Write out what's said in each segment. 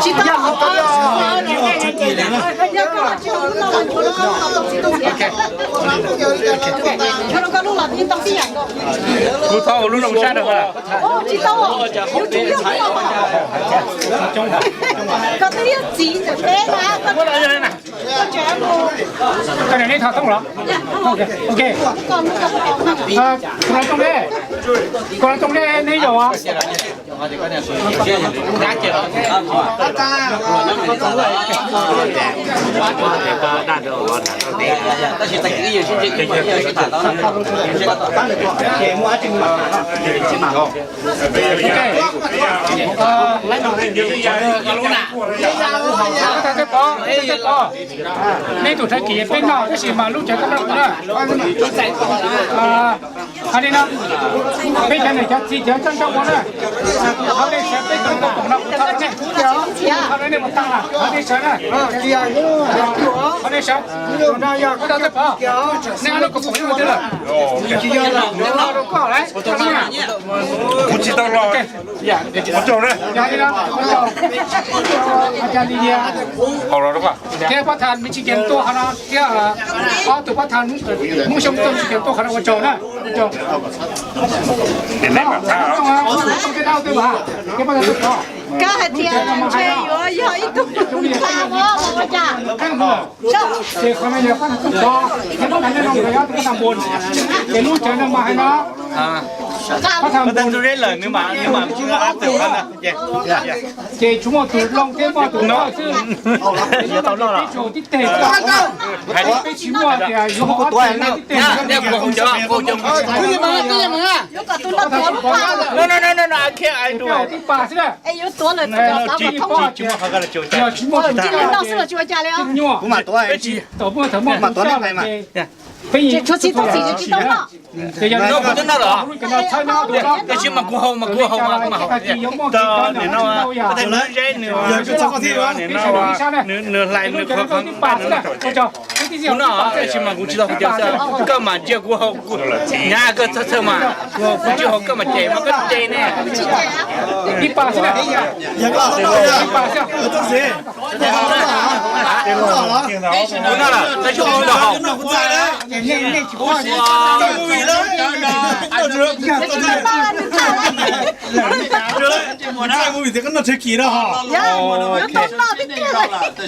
Tsis tau. Kuv thov ua lub zoo sab rau koj. Tsis tau. Koj twb yog txiv ntawm peb na. Koj niam neb thov thoob los? Ok. Koj los rooj dej, koj los rooj dej neb yaum. Tej pov, tej pov, neb tus thawj kim peb noj tab sis mas lub cawv koj noj kuv na. Hais li no, peb cov niam cov txiv cov coj ncauj ua na, qhov dej sawv peb cov tau koom no kuv thov nej, qhov dej nej mus tag, qhov dej sawv na, qhov dej sawv, tus no yog koj tau tej pov, nej ob lub koom koom nyob twg lawm? Rau koj lawm, kuv tsis tau los. Yog li no, ua tsaug. Thiab pov thas me tsis kiag tuaj qhov no thiab, ob tug pov thas Hmoob Xyooj tuaj me tsis kiag tuaj qhov no ua tsaug na. Koj hais tias ntshe yuav yog ib tug ntxhais ua cas. Ces qhov no yog pab tug pov, yog pab tug pov, ces lub cawv no mas hais no, pab tug pov lawm nws mas, nws mas, ces tsuas muaj tus loo thiab muaj tus no xwb. Tib teg, peb tsis muaj tias yuav ob tug tib teg. Tib pas xwb na. Yog tsis muaj tus nyuaj, peb tsis tau muaj tus nyuaj ces peb yeej tsis tau noj. Ces yog no, tab sis mas kuv haus mas kuv haus mas kuv haus. Nws hlais nws qhov, kuv noj tab sis mas kuv tsis tau hais tias koj mam ntsia kuv haus, kuv nyab koj txhawj txhawj mas kuv haus, kuv tsis haus koj mam cem mas koj cem ne. Ib pas xwb, ib pas xwb. Kuv noj lawm tab sis kuv tsis tau haus. Koj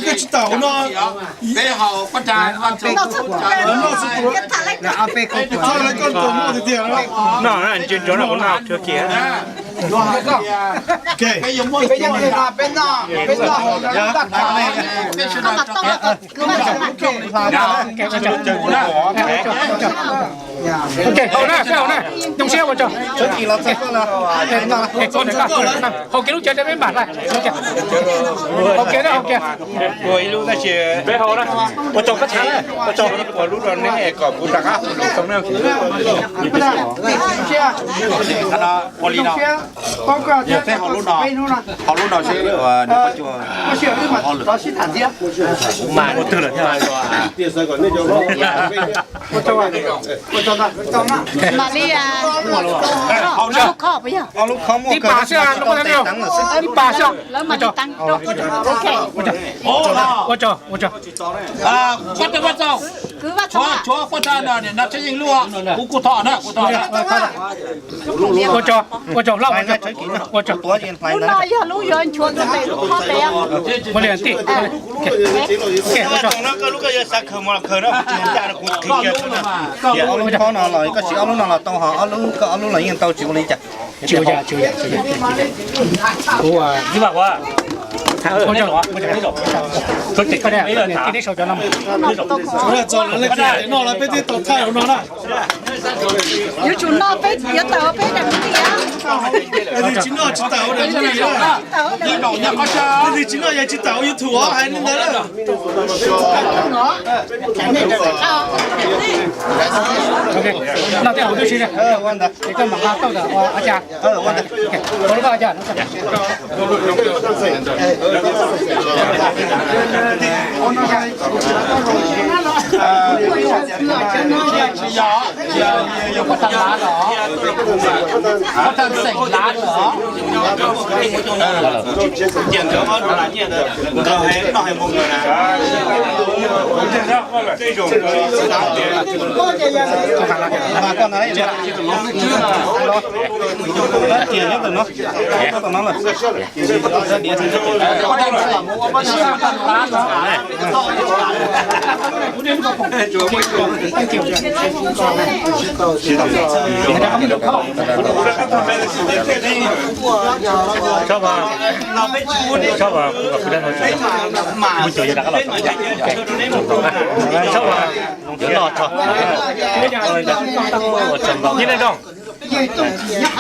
tsis tau no. No, ntsia ntsoov no kuv noj Turkey. Ok, haus na, haus na, zoo siab ua tsaug. Haus kiag lub cawv rau peb mam lawm. Haus kiag na, haus kiag. Ua ib lub tab sis peb haus na, ua tsaug koj txhab na, ua tsaug. Ua lub rau neb kom kuv rov qab haus zoo na. Ua li no, yog peb haus lub no, haus lub no seb nws puas cua ho lwm. Ua twg lawm thiab. Mam li, ib pas xwb, ib pas xwb. Ua tsaug, ua tsaug, ua tsaug. Ua tsaug, ua tsaug, Lauj, ua tsaug. Lub no yog lub yuav nchuav tus tes lub qhov tes. Ua li tij. Ob lub khob no los koj siv ob lub no los tau, ho ob lub, koj ob lub los yeej tau, tsis ua li cas. Tsis ua cas, tsis ua cas, tsis ua cas. Ua tsaug, ua tsaug. Tij neb sau cov no. Txog lawv leej twg no los peb twb tau thaij hauv no na. Yuav tsum noj peb, yuav tawm peb daim movie. Leej twg tsis noj tsis tawm daim movie na. Leej twg tsis noj yog tsis tawm YouTube os, hais li ntawd na. Noj tej hauv tib si, es koj mam nqa tauj ntawm ua cas. Ua lub koj ua cas. Yog, yog, yog, yog pab thab lav los, pab thab xeem lav los.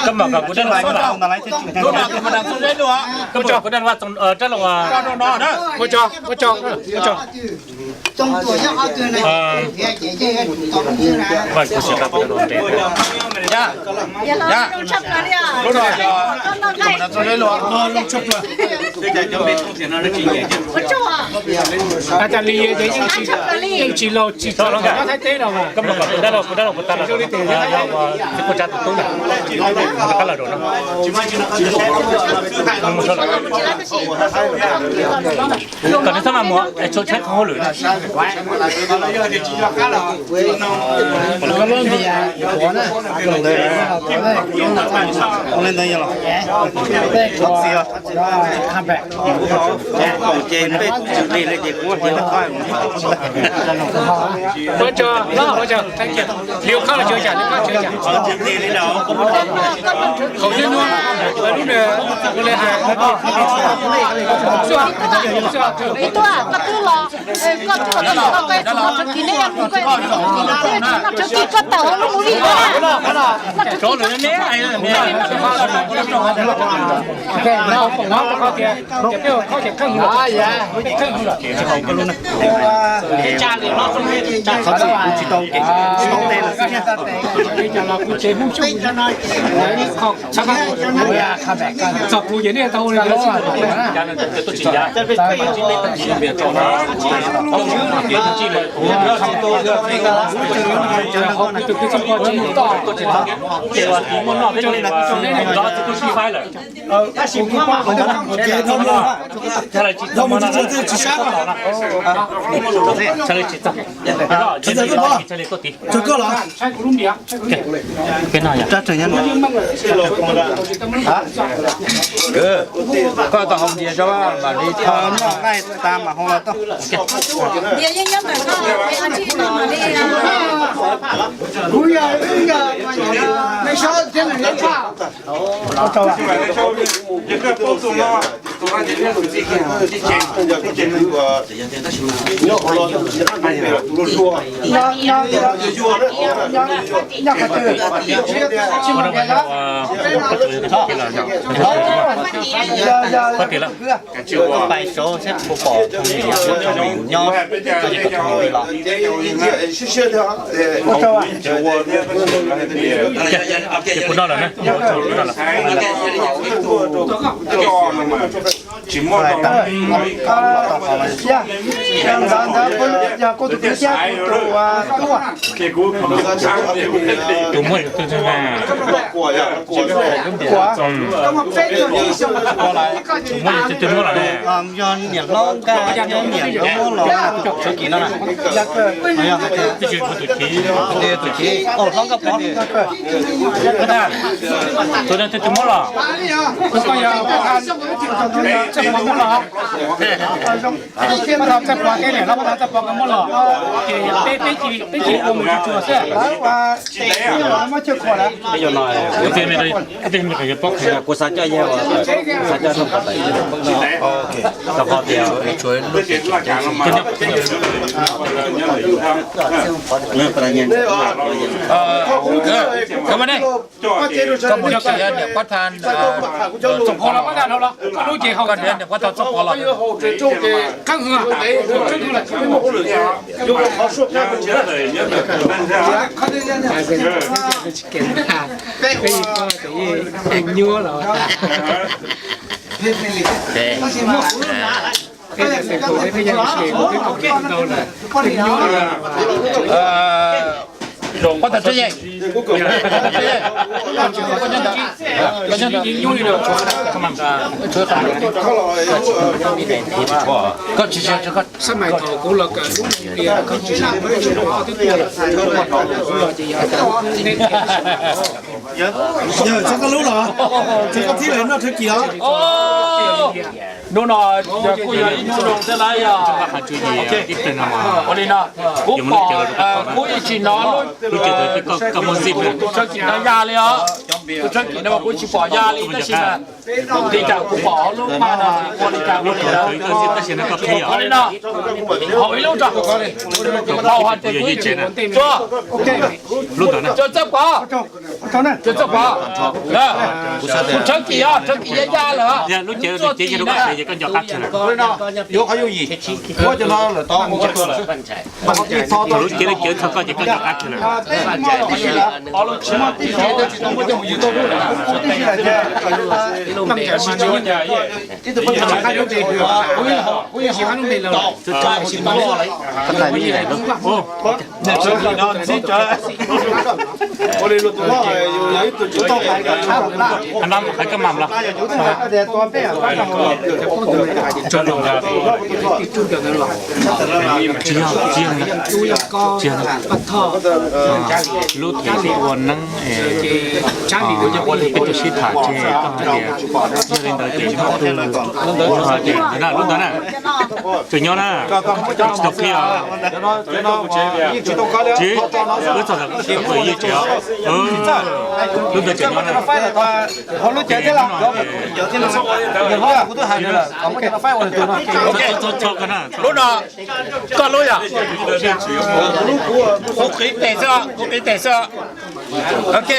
Koj mam kom kuv dab laug, kuv dab laug, kuv dab laug, kuv dab laug, kuv dab laug. Cas li yeej tsis laus tsis tau nyob Thaib teb no mas. Koj mam kom kuv dab laug, kuv dab laug, kuv dab laug, kuv tsa tus tub na, koj lawm no. Kom nws txhob mas mus es tshuav tshaib qhov hauj lwm na. Ua tsaug, ua tsaug, thank you. Liu qab los tsuav cas, liu qab tsuav cas. Khaum nyuaj nyuaj, lub nws ua li hais. Koj twb los, koj twb los, koj txog kis ne, koj tsis noj tsuav kis koj tawm hauv lub movie na. Txog kuv ces nej tau ua li ntawd xwb. Ces ua tiv muaj noj peb co li ntawd, tsis faib lawm. Txhaj le tsis txog, txhaj le tsis txog. Txhaj le tuaj tiv. Peb no yog koj tau hau diav zog mam li tho noj nqaij tas mam hau los tau. Pais saud seb puas pom nyob, nyob li los. Ces kuv noj lawm na, kuv noj lawm. Tus muaj tus twg na? Tus muaj tus twg muab los ne? Yog niam hlob Nkaj thiab niam hlob Muab los, txuv kis no na. Yog hais tias tus chiv, tus chiv, hlob Nkaj Pov, tus twg twg muab los? Pab thab Txawj Pov thiab niam hlob Pab thab Txawj Pov nkawd muab los, ces peb, peb cia li ua mus tsuag tsuag xwb. Kuv xav coj yawg, xav coj rau qhov tias tshuav lub, koj mus nrhiav niam pab thab, koj nrhiav niam pab thab Txawj Pov los. Nyuaj los. Pov thawj tswv yim, pov thawj tswv yim, koj tsis, sab mais thaum kuv los kawm lub tias koj tsis laj, koj tsis laj, koj tsis laj, kuv los ces yog, yog txog koj lub los, txog koj thiab los noj thawj kis os. Hnub no yog kuj yog ib hnub zoo thiab lawm yog. Ua li no, kuv pom, kuv yeej tsis hnov lub, tus tshawb kis no ya li os. Tus tshawb kis no mas kuv tsis pom ya li tab sis mas li cas kuv pom lub maj no ua li cas ua li ntawd. Ua li no, haus ib lub tso, haus hos ces kuv tsuag, tsuag txawj pov, tsuag txawj pov. Tus tshawb kis os, tshawb kis ya ya lawm, lub txuj tim na. Lub cev lub cev txog koj ces koj nco qab kiag lawm. Qhov no qhov koj mam los. Tsis yog, tsis yog, tsis yog. Lub theem ua neeb es peb tuaj sib tham tseg koj hais tias yog li ntawd ces muaj twg, kuv hais tias lub ntawd na, tseem nyob na, tsis tau qhia os. Tsis, wb txog thaum yeej tsev os. Lub ntawd tseem nyob na. Lub no koj lub yog? Kuv qiv tes xwb, kuv qiv tes xwb. Ok.